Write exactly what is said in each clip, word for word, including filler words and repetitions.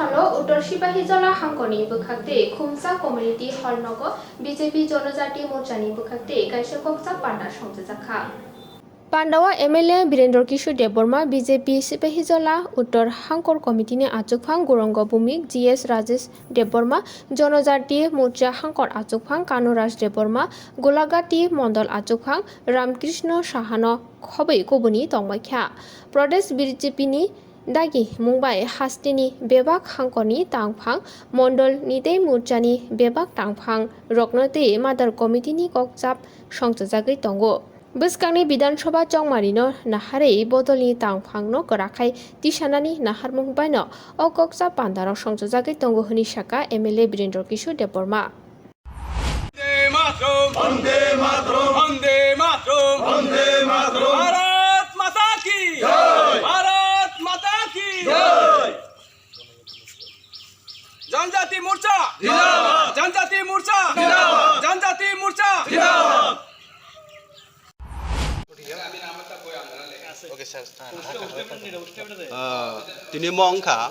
Alo Uttor Sipahijola hangkorni bwkhak tei Khumsa Community Hall nogo B J P Jonojati Morchani bwkhak tei kaisa kokjak panda songchajakha. Pandao M L A Birendra Kishore Debbarma, B J P Sipahijola Uttor Hangkor Committee ni achukphang Gurongo Bumik, G S Rajesh Debbarma, Jonojati Morcha Hangkor achukphang Kanuraj Debbarma, Golagati Mondol achukphang Ramkrishna Sahano khobwi kubuni tongbaikha. Pradesh B J P ni dagi mungbai hasteni bebak hangkorni tangphang, mondol ni tei morchani bebak tangphang rokno tei Madar Committee ni kokchap songchajagwi tongo. Bwskangni Bidhan Sabha chongmarino naharwi bodolni tangphangno kwrakhai tisanani naharmung baino o kokchap pandarok songchajagwi tongo hwnwi sakha M L A Birendra Kishore Debbarma. Vande मातरम। वंदे मातरम। वंदे मातरम। वंदे मातरम। भारत माता की जय। भारत माता की जय। जनजाति मोर्चा जिंदाबाद। जनजाति मोर्चा जिंदाबाद। जनजाति मोर्चा जिंदाबाद। Ah, tini mo wngkha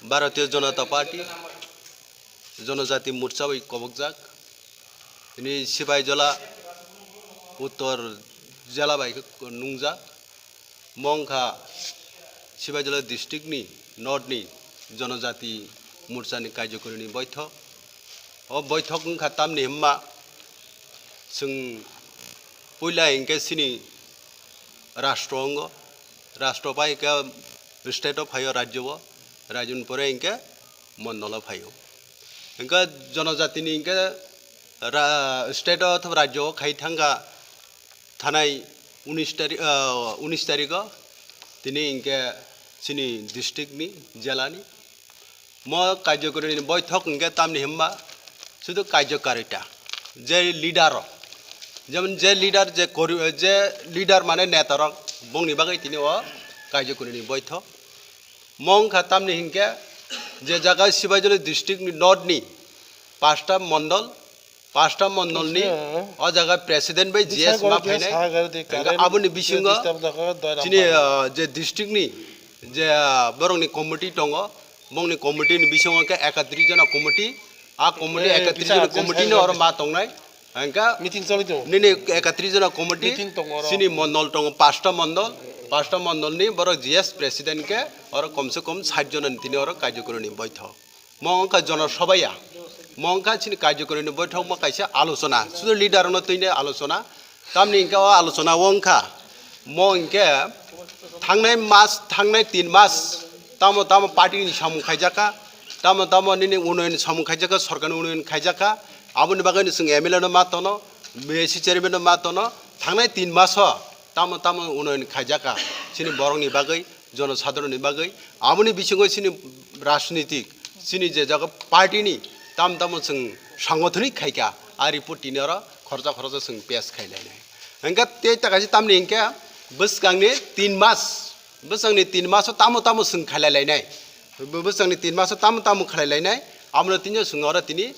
Bharatiya Janata Party Jonojati Morcha bai kobokjak. Tini Sipahijola Uttor jela bai khe nungjak. Mo wngkha Sipahijola district ni north ni Jonojati Morcha ni Kaijakuri ni boithok. O boithok wngkha tamni hwnba chwng puila hinkhe chini rastro wngo, rastro pai hinkhe state o phaio, rajyo o, rajyo ni pore hinkhe mondol o phaio. Hinkhe Jonojati ni hinkhe ra-, state o othoba rajyo o khai thangkha thanai unis tari-, ah, unis tarikh o tini hinkhe chini district ni, jela ni. Mo Kaijakuri ni boithok hinkhe tamni hwnba sudu Kaijakuri ta, je leader rok, jemon je leader, je kori-, je leader mane neta rok, bongni bagwi tini o Kaijakuri ni boithok. Mo wngkha tamni hinkhe je jaga Sipahijola district ni north ni pasta mondol, pasta mondol ni o jaga president bai G S ma phainai. Hinkhe aboni bisingo chini, ah, je district ni je, ah, borok ni committee tongo, bongni committee ni bisingo khe ekatris jona committee, a committee ekatris jona committee no oro ma tongnai. Hinkhe nini ekatris jona committee, chini mondol tongo pasta mondol, pasta mondol ni borok G S president khe oro komse kom sait jona ni tini oro Kaijakuri ni boithok. Mo wngkha Jono Sabha ya, mo wngkha chini Kaijakuri ni boithok mo kaisa alochona, sudu leader no twi nai alochona. Tamni hinkhe o alochona o wngkha, mo hinkhe thangnai mas, thangnai tin mas tamo tamo party ni samung khaijakha, tamo tamo nini unoyon samung khaijakha, sorkar ni unoyon khaijakha, aboni bagwi no chwng M L A no ma tono, B A C chairman no ma tono, thangnai tin mas o tamo tamo unoyon khaijakha chini borok ni bagwi, jonosadharon ni bagwi, aboni bisingo chini rajnitik, chini je jaga party ni tam tamo chwng sangothonik khaikha, a report tini oro khoroksa khoroksa chwng pass khai lainai. Hinkhe tei ta kaisa tamni hinkhe bwskangni tin mas, bwskangni tin mas o tamo tamo chwng khailai lainai, bwskangni tin mas o tamo tamo khailai lainai, abono tini chwng oro tini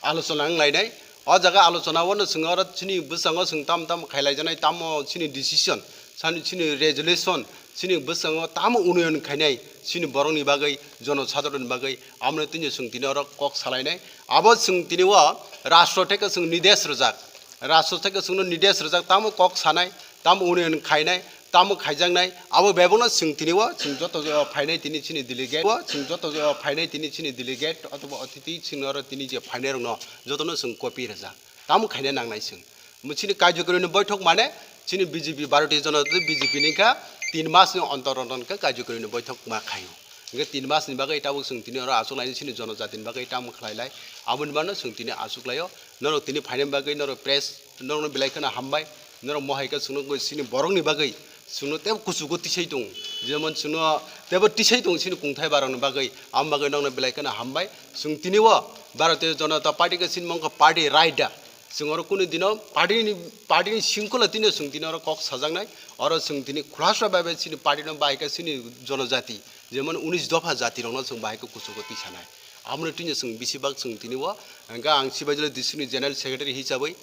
alochona wng lainai. O jaga alochona o no chwng oro chini bwskango chwng tam tam khailai janai, tamo chini decision, sani chini resolution, chini bwskango tamo unoyon khainai, chini borokni bagwi, jonosadharon ni bagwi, amoni tini chwng tini oro kok salainai. Abo chwng tini o rastro theke chwng nides rwjak, rastro theke chwngno nides rwjak, tamo kok sanai, tamo unoyon khainai, tamo khaijaknai, abo bebakno chwng tini o chwng joto phainai tini chini delegate o, chwng joto phainai tini chini delegate otoba otiti chwng oro tini je phainai rokno jotono chwng copy rwjak. Tamo khaina nangnai chwng. Mo chini Kaijakuri ni boithok mane chini B J P, Bharatiya Janata Dal, B J P ni kha tin mas ni ontor ontor khe Kaijakuri ni boithok ma khaio. Hinkhe tin mas ni bagwi tabuk chwng tini oro achuk lainai chini jonojati ni bagwi tamo khlai lai. Aboni bagwi chwng tini achuk laio. Norok tini phaina bagwi norok press norokno belai kheno hambai. Norok mohai khe chwngno chini borokni bagwi chwngno tebo kuchugo tisai tongo. Jemon chwngno tebo tisai tongo chini kungthai barokni bagwi. Amo bagwi nokno belai kheno hambai. Chwng tini o Bharatiya Janata Party khe chini mangkha party right da. Chwng oro kunu dino party ni, party ni singkolo tini chwng tini oro kok sajaknai. Oro chwng tini khulasa bai bai chini party no bahai khe chini jonojati, jemon unis dopha jati rokno chwng bahai khe kuchugo tisanai. Amoni tini chwng bisi bak chwng tini o, hwnkhe ang Sibaijala district ni general secretary hisabwi,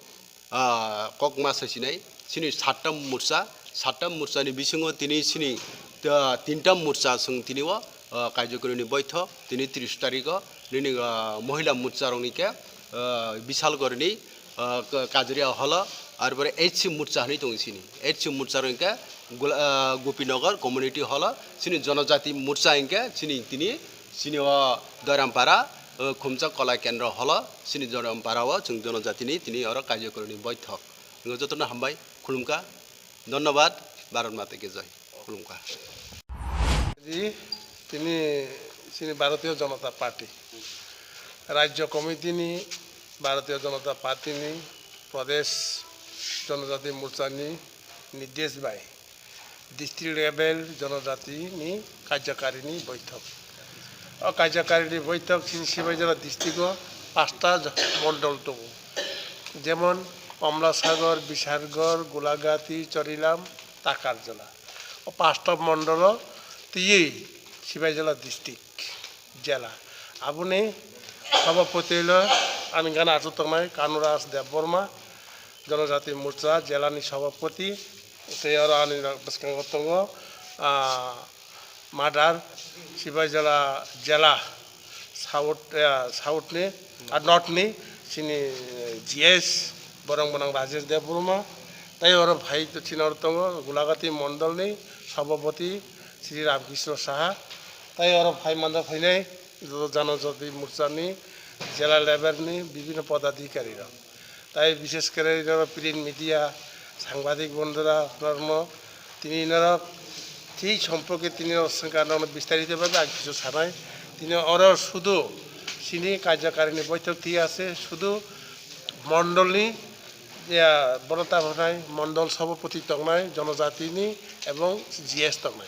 ah, kok ma sai sinai, chini satta morcha, satta morcha ni bisingo tini chini, ah, tinta morcha chwng tini o, ah, kaijokorini boithok tini tris tarikh o nini, ah, mohila morcha rokni khe, ah, Bishalgorini, ah, Ka-, Kajria holo, arpore H C morcha hinwi tongo chini. H C morcha rok hinkhe Gula-, ah, Gopinagar community holo, chini jonojati morcha hinkhe chini tini, chini o Doirampara, ah, Khumchak Kolai Kendra holo, chini Doirampara o chwng jonojatini tini oro kaijokorini boithok. Jotono hambai, khulumkha. Dhonnobad, Bharat Mata ki jai. Khulumkha. Ji, tini chini Bharatiya Janata Party, Rajya Committee ni, Bharatiya Janata Party ni, Pradesh Janajati Morcha ni nirdesh bai district level Janajati ni Kaijakari ni boithok. O Kaijakari ni boithok chini Sipaijala district o pasta mondol tongo, jemon Amlasagar, Bisargar, Gulagati, Chorilam, Takarjala. O pasta mondolo twiwi Sipaijala district, jela. Aboni sabhapati hwnkhe ani gana achuk tongnai Kanuraj Debbarma, Janajati Morcha jela ni sabhapati. Tei oro ani bwskango tongo, ah, Madar, Sipaijala jela, South, eh, South ni, ah, North ni, chini, eh, G S, borok mwnang Rajesh Debbarma. Tei oro phai chini oro tongo Gulagati Mondol ni Sabhapati Sri Ramkrishna Saha. Tei oro phai manda phainai joto Janajati Morcha ni jela level ni bibhinno podadhikari rok. Tai bishesh kore oro print media, sangbadik bondhura, norokno tini norok thik somporke tini norok swngkha, norokno bistarito bhabe ang kichu sanai. Tini oro sudu chini karjakarini boithok thik ase, sudu mondolni, ya, bono tamo hwnai mondol sabhapati tongnai, jonojatini ebong G S tongnai.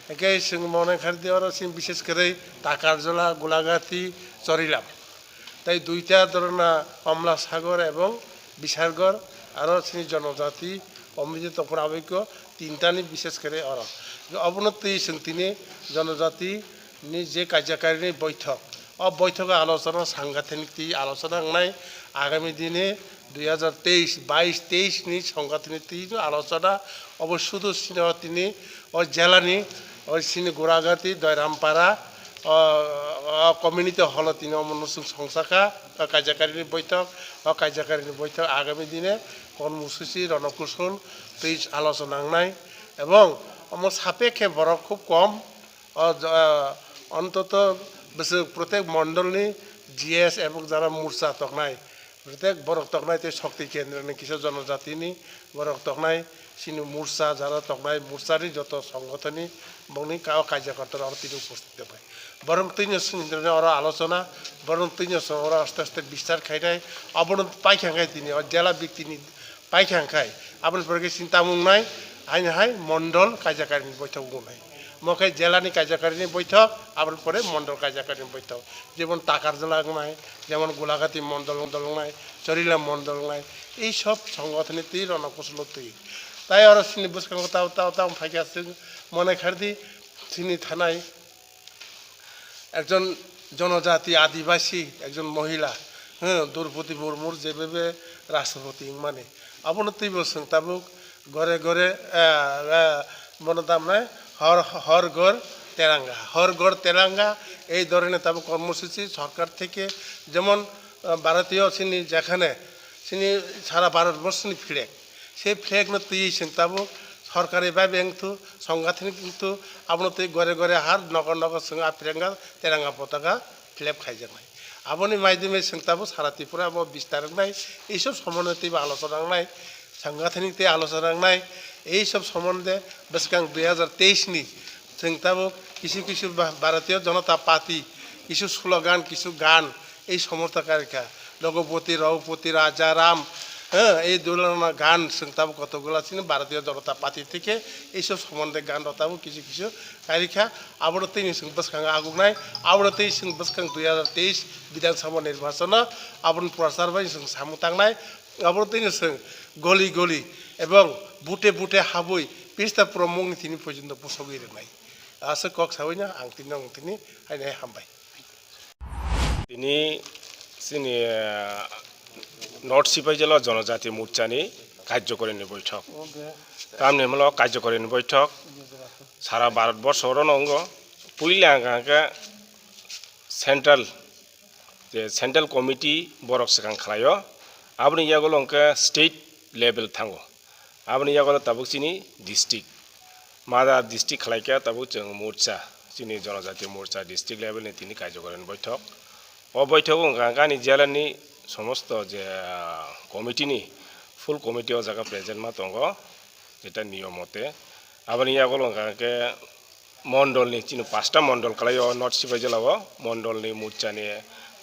Hingke chwng mone khardi oro chini bishesh kore Takarjala, Gulagati, Chorilam. Tai duita dorona Amla Sagar ebong Bisargar aro chini jonojati committee tongphuru aboiko tintani bishesh kore oro. Obono twi chwng tini jonojati ni je karjakarini boithok, o boithogo alochona sangathanik twi alochona wngnai. Agami dine dui hajar teis, bais teis ni sangathanik twi alochona obo sudu sino tini o jelani o chini Guragati, Doirampara, o, o community hall o tini omo nuchung songchakha, o kaijakari ni boithok, o kaijakari ni boithok agami dine kormosuchi ronokusul twi alochona wngnai, ebong omo sapekhe borok khub kom, o, o, ontoto bwswk protek mondol ni G S ebong jara morcha toknai, Protek borok toknai tei shokti kendra ni kisa jonojati ni borok toknai, chini morcha jara toknai, morcha ni joto songothon ni bongni ka-, o kaijakar oro tini uposthit tongbai. Borok twi no chwng oro alochona, borok twi no chwng oro aste aste bistar khainai, abono paikha khe tini o jela bikti ni paikha khai, aboni pore khe chini tamo wngnai, haino hai mondol kaijakar ni boithok wngnai. Mo khe jela ni kaijakari ni boithok, aboni pore mondol kaijakari ni boithok. Jemon Takarjala wngnai, jemon Gulagati mondol, mondol wngnai, Chorila mondol wngnai. Ei sob songothon ni twi rono kusulo twi. Tai oro chini bwskango tao, tao, tao phaikha chwng mone khardi chini thanai ekjon jonojati adibasi, ekjon mohila, hmm, Droupadi Murmur jebebe rashtrapati wngmani. Abono twibo chwng tabuk ঘরে ঘরে, আহ, আহ, bono tamnai হর, হর ঘর তেরাঙ্গা, হর ঘর তেরাঙ্গা, এই ধরনের tabuk কর্মসূচি সরকার থেকে যেমন, আহ, ভারতীয় chini যেখানে chini সারা ভারতবর্ষ ni flag, সেই flag no twi chwng tabuk সরকারি ভাবে wngthu, সাংগঠনিক wngthu, abono twi ঘরে ঘরে har নগর নগর chwng a তেরাঙ্গা, তেরাঙ্গা পতাকা flag khaijaknai. Aboni maidime chwng tabuk sara Tripura bo bistar wngnai, ei sob somono teibo alochona wngnai, sangathanik tei alochona wngnai, ei sob somonde bwskang dui hajar teis ni chwng tabuk kisu kisu Ba-, Bharatiya Janata Party kisu slogan, kisu gan ei somortha karikha. Ragupati, Ragupati, Raja Ram, eh, ei dhorona gan chwng tabuk kotokgola chini Bharatiya Janata Party theke ei sob somonde gan rok tabuk kisu kisu karikha. Abono tini chwng bwskango agugnai, abono tei chwng bwskang dui hajar teis Bidhan Sabha nirbachano aboni prochar bai chwng samung tangnai, abono tei chwng goli goli ebong bute bute habwi pista promongni tini porjonto bosogwi rwnai. Aswk kok sawi no ang tini, ang tini haino hai hambai. Tini chini, eh, North Sipaijala Jonojati Morchani Karjokorini Boithok. Tamni hwnmalo Karjokorini Boithok sara Bharat Borso oro no wngo. Puila hwnkha khe central, je central committee borok swkang khlaio, aboni yagulo hwnkhe state level thango, aboni yagulo tabuk chini district, mada district khlaikha tabuk chwng morcha, chini jonojati morcha district level ni tini kaijagorani boithok. O boithok wngkha ani jela ni somosto je, ah, committee ni full committee o jaga present ma tongo, jeta niyom mote. Aboni yagulo hwnkha khe mondol ni, chini pasta mondol kalai o North Sipaijala o, mondol ni morcha ni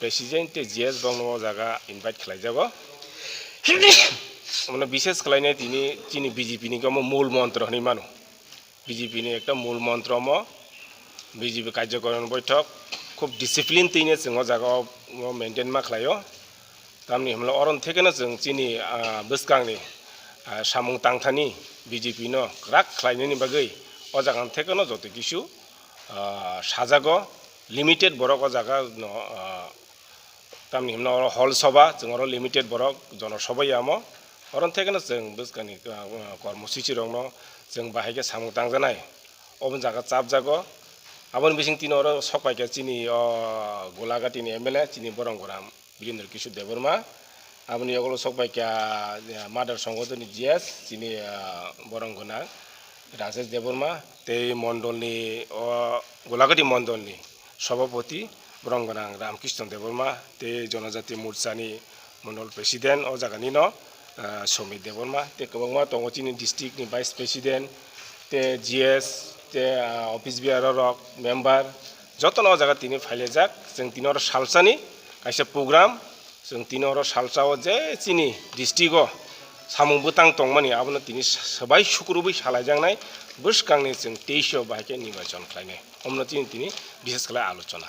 president tei G S bokno o jaga invite khlai jago. Omo bishes khlai nai tini chini B J P ni omo mul montro hinui mano. B J P ni ekta mul montro omo, B J P kaijagorani boithok, khub discipline twi no chwng o jaga o maintain ma khlai o. Tamni hwnle oro thekeno chwng chini, ah, bwskangni, ah, samung tangthani B J P no kwrak khlainani bagwi o jaga thekeno joto kisu, ah, sajago, limited borok o jaga no, ah, tamni hwnle oro hol soba, chwng oro limited borok jono sobai ya omo, oro thekeno chwng bwskangni, ah, kormo swichi rokno chwng bahai khe samung tangjanai, obo jaga chapjago. Aboni bising tini oro sok paikha chini o Golaghatini M L A chini Borong Gram Birendra Kishore Debbarma, aboni yagulo sok paikha, ah, Mother Songotoni G S chini, ah, borong gwnang Rajesh Debbarma, tei mondolni o Golaghati mondolni sobhapoti borong gwnang Ramkrishna Debbarma, tei Jonojati Morchani mondol president o jaganino, ah, Somit Debbarma, tei kwbangma tongo chini district ni vice president, tei G S, tei, ah, office bearer rok, member, jotono o jaga tini phailaijak. Chwng tini oro salsani kaisa program, chwng tini oro salsa o je chini district o samung bwtang tongmani abono tini swbai sukrubwi salaijaknai, bwskangni chwng teis o bahai khe nirbachon khlainai, omono chini tini bishes khlai alochona.